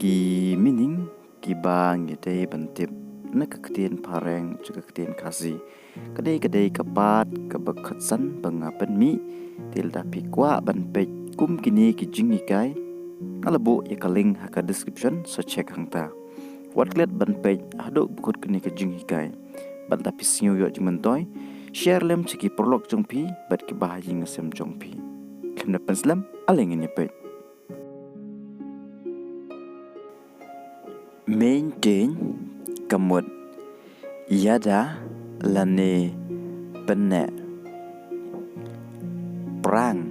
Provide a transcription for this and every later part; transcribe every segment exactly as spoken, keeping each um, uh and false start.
Ki meaning kiba ngi dei ban tip na ka ktien Phareng, na ka ktien Khasi. Ka dei, ka dei ka part kaba khatsan ba nga pynmih, te lada phi kwah ban peit kum kine ki jinghikai, nga la buh ïa ka link ha ka description, sa check hangta. Wat klet ban peit haduh ba kut kine ki jinghikai. Bad lada phi sngew ïoh jingmyntoi, share lem sha ki paralok jong phi bad kiba ha ïing ha sem jong phi. Khlem da pynslem, ale ngin ïa peit. Maintain ka mut ïada lane pynneh. Prang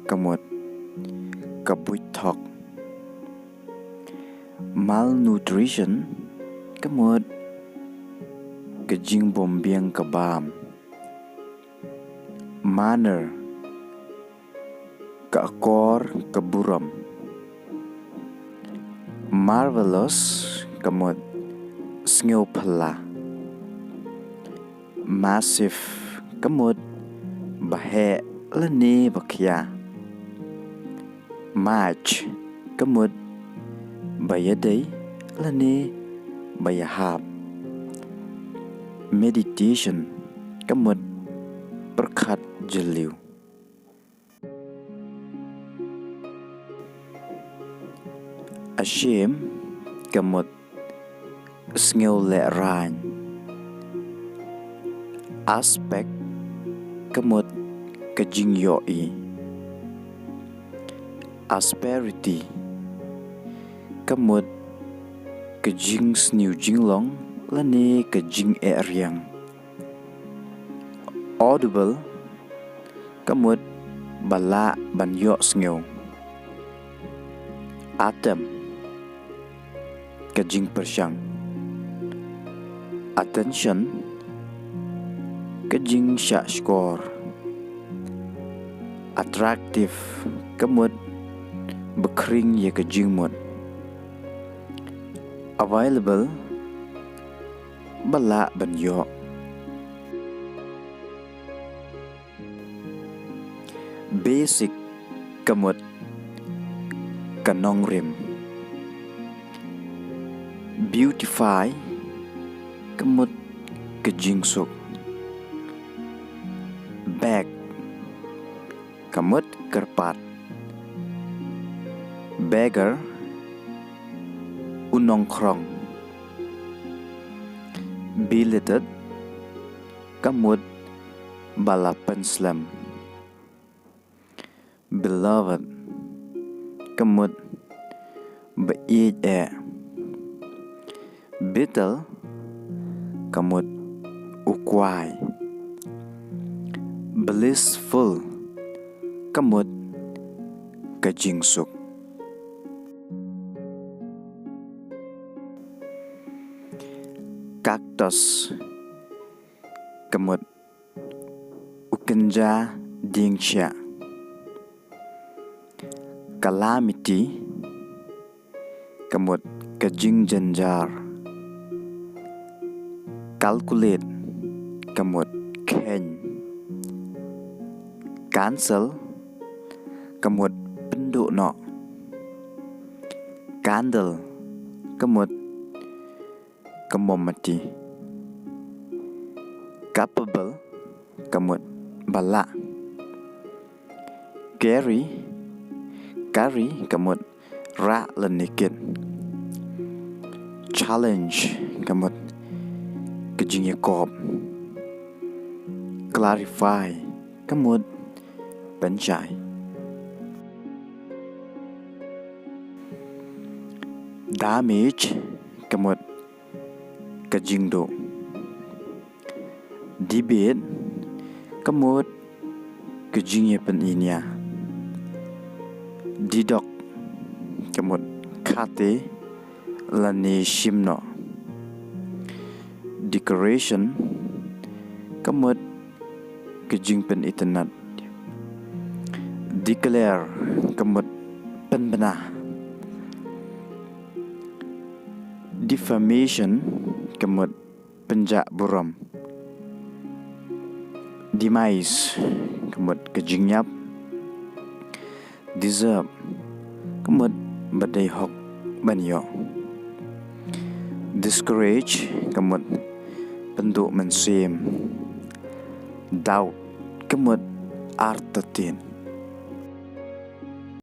ka mut ka buit thok. Malnutrition ka mut ka jingbymbiang ka bam. Manner ka akor ka burom. Marvelous ka mut sngewphylla. Massive ka mut ba heh lane ba khia. Much ka mut ba ïadei lane ba ïahap. Meditation ka mut pyrkhat jylliew. Ashamed ka mut sngewlehraiñ. Aspect ka mut ka jingïohi. Asperity ka mut ka jingsniew jinglong lane ka jingeh riang. Audible ka mut ba lah ban ïohsngew. Atom ka jingpyrshang. Attention ka jingshahshkor. Attractive ka mut ba khring ïa ka jingmut. Available ba lah ban ïoh. Basic ka mut ka nongrim. Beautify ka mut ka jingsuk. Beg ka mut kyrpad. Beggar u nongkhrong. Belated ka mut ba la pynslem. Beloved ka mut ba ïeit eh. Beetle ka mut u kwai. Blissful ka mut ka jingsuk. Cactus ka mut u kynja dieng shiah. Calamity ka mut ka jingjynjar. Calculate ka mut kheiñ. Cancel ka mut pynduh noh. Candle ka mut ka mombati. Capable ka mut ba lah. Carry, carry ka mut rah lane kit. Challenge ka mut ka jingïakop. Clarify ka mut pynshai. Damage ka mut ka jingduh. Debate ka mut ka jingïapyniñia. Deduct ka mut khate lane shim noh. Decoration ka mut ka jingpynitynnad. Declare ka mut pynbna. Defamation ka mut pynjah burom. Demise ka mut ka jingïap. Deserve ka mut ba dei hok ban ïoh. Discourage ka mut pynduh mynsiem. Doubt ka mut artatien.